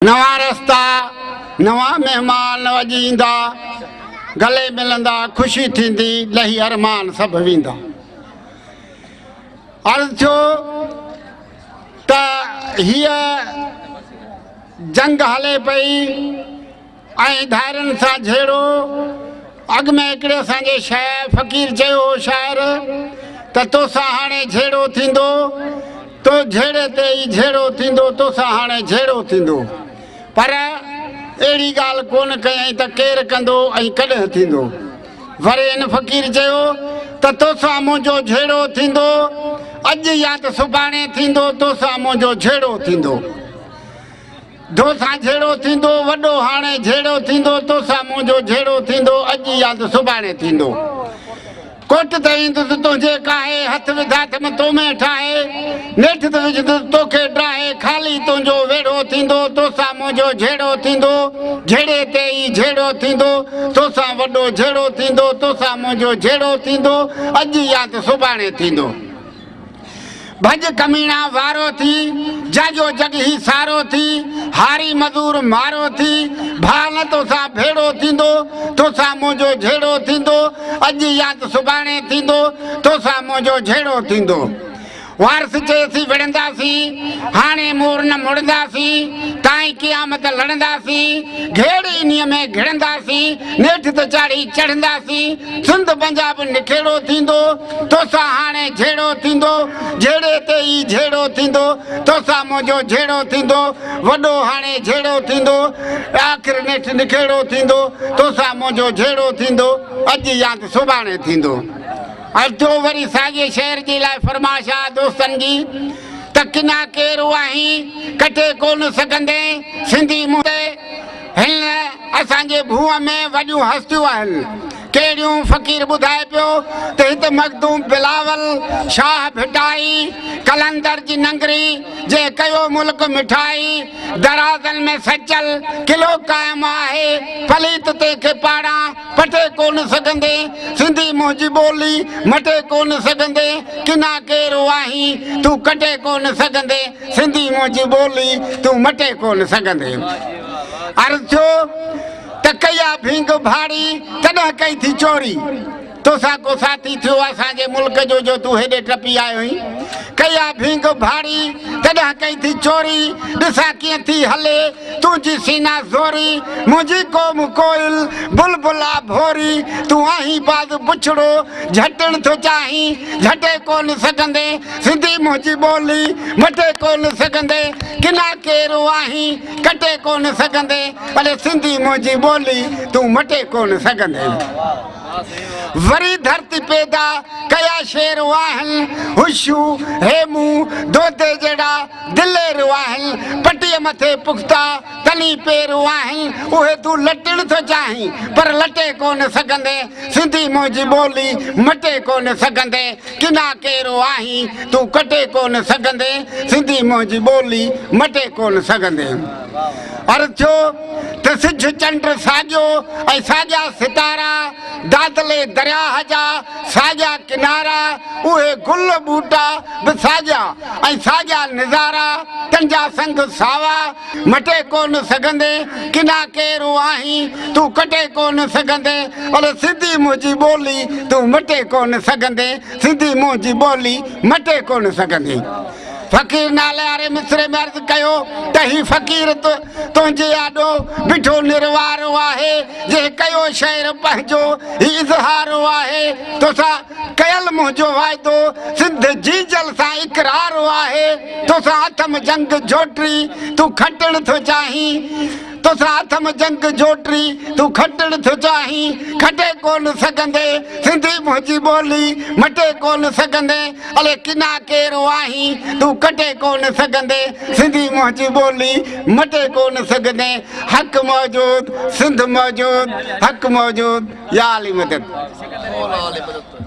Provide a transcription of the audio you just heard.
نوان رستا، نوان مهمان اڄ ايندا، گلي ملندا، خوشي ٿيندي، لهي ارمان سڀ ويندا. عرض ٿيو ته هيء جنگ هلي پئي ۽ ڌارين سان جهيڙو. اڳ ۾ هڪڙي اسان جي فقير چيو هو شاعر ته توسان هاڻي جهيڙو ٿيندو، تو جهيڙي تي ئي جهيڙو ٿيندو، توسان هاڻي جهيڙو ٿيندو. پر اهڙي ڳالهه ڪونه ڪيائين ته ڪير ڪندو ۽ ڪڏهن ٿيندو. وري هن فقير چيو ته توسان منهنجو جهيڙو ٿيندو، اڄ يا ته سڀاڻي ٿيندو، توسان منهنجو جهيڙو ٿيندو. توسان جهيڙو ٿيندو، وڏو هاڻي جهيڙو ٿيندو، توسان منهنجو جهيڙو ٿيندو، اڄ يا ته سڀاڻي ٿيندو. ڪوٽ تي ايندس تنهنجي ڪاهي، هٿ وڌا ٿم تو ۾ ٺاهي، نيٺ ته وجهندس توکي ڊاهي، خالي تنهنجو ويڙهو ٿيندو، توسان منهنجو جهيڙو ٿيندو، جهيڙي تي ئي جهيڙو ٿيندو، توسان وڏو جهيڙو ٿيندو، توسان منهنجو جهيڙو ٿيندو، اڄ يا ته سڀاڻي ٿيندو. ڀڄ ڪميڻا وارو ٿي، جاڳيو جڳ هي سارو ٿي، هاري مزور مارو ٿي، ڀاء نه توسان ڀيڙو ٿيندو، توسان منهنجو جهيڙو ٿيندو، اڄ يا ته سڀاڻي ٿيندو، توسان منهنجو جهيڙو ٿيندو. وارث چئي اسين وڙهنداسين، هاڻي مور نه مڙنداسين، تائين قيامت لڙنداسين، گهيڙ انهيء ۾ گهڙنداسين، نيٺ ته چاڙهي چڙهنداسين، سنڌ پنجاب نکيڙو ٿيندو، توسان هاڻي جهيڙو ٿيندو، جهيڙي تي ئي جهيڙو ٿيندو، توسان منهنجو جهيڙو ٿيندو، وڏو هاڻي جهيڙو ٿيندو، آخر نيٺ نکيڙو ٿيندو، توسان منهنجو جهيڙو ٿيندو، اڄ يا ته سڀاڻي ٿيندو. ۽ ٽيو وري ساڳئي شعر جي لاء فرمائش آ دوستن جي ته ڪنا ڪير آهين، ڪٽي ڪونه سگهندين، سنڌي منهن تي هن اسان جي ڀونء ۾ وڏيون هستيون آهن. ڪهڙيون؟ فقير ٻڌائي پيو ته هت مخدوم بلاول، شاهه ڀٽائي، قلندر جي ننگري، جنهن ڪيو ملڪ مٺائي، درازن ۾ سچل قلعو قائم آهي، پليت تنهن کي پاڙان پٽي ڪونه سگهندين، سنڌي منهنجي ٻولي مٽي ڪونه سگهندين، ڪنا ڪير آهين تون ڪٽي ڪونه سگهندين، سنڌي منهنجي ٻولي تون مٽي ڪونه سگهندين. عرض ٿيو ته ڪئي آ ڀينگ ڀاڙي، تڏهن ڪئي ٿي چوري. توسان ڪو ساٿي ٿيو اسان جي ملڪ جو، جو تون هيڏي ٽپي آيو هين. ڪئي آ ڀينگ ڀاڙي، تڏهن ڪئي ٿي چوري. ڏسان ڪيئن ٿي هلي تنهنجي سينا زوري. منهنجي قوم ڪوئل، بلبل آ ڀوري. تون آهين باز بڇڙو، جهٽڻ ٿو چاهين، جهٽي ڪونه سگهندين. سنڌي منهنجي ٻولي، مٽي ڪونه سگهندين. ڪنا ڪير آهين، ڪٽي ڪونه سگهندين. اڙي سنڌي منهنجي ٻولي، تون مٽي ڪونه سگهندين. وري ڌرتي پيدا ڪيا شير آهن، هشو، هيمون، دودي جهڙا دلير آهن، پٽيء مٿي پختا تني پير آهن، اهي تون لٽڻ ٿو چاهين، پر لٽي ڪونه سگهندين، سنڌي منهنجي ٻولي مٽي ڪونه سگهندين، ڪنا ڪير آهين، تون ڪٽي ڪونه سگهندين، سنڌي منهنجي ٻولي مٽي ڪونه سگهندين. عرض ٿيو ته سج چنڊ ساڳيو ۽ ساڳيا ستارا، دادلي درياهه جا ساڳيا ڪنارا، اهي گل ٻوٽا به ساڳيا ۽ ساڳيا نظارا، تن جا سنگ ساوا، مٽي ڪونه سگهندين، ڪنا ڪير آهين، تون ڪٽي ڪونه سگهندين، اڙي سنڌي منهنجي ٻولي، تون مٽي ڪونه سگهندين، سنڌي منهنجي ٻولي، مٽي ڪونه سگهندين. فقير نالياري مصري ۾ عرض ڪيو ته هي فقير تنهنجي آڏو بيٺو نروارو آهي، جنهن ڪيو شعر پنهنجو هي اظهارو آهي، توسان ڪيل منهنجو واعدو سنڌ جيجل سان اقرار آهي، توسان اٿم جنگ جوٽي تون کٽڻ ٿو چاهين. توسان اٿم جنگ جوٽي، تون کٽڻ ٿو چاهين، کٽي ڪونه سگهندين، سنڌي منهنجي ٻولي، مٽي ڪونه سگهندين، الي ڪنا ڪير آهين، تون ڪٽي ڪونه سگهندين، سنڌي منهنجي ٻولي، مٽي ڪونه سگهندين، حق موجود، سنڌ موجود، حق موجود، يا علي مدد. مولا علي مدد.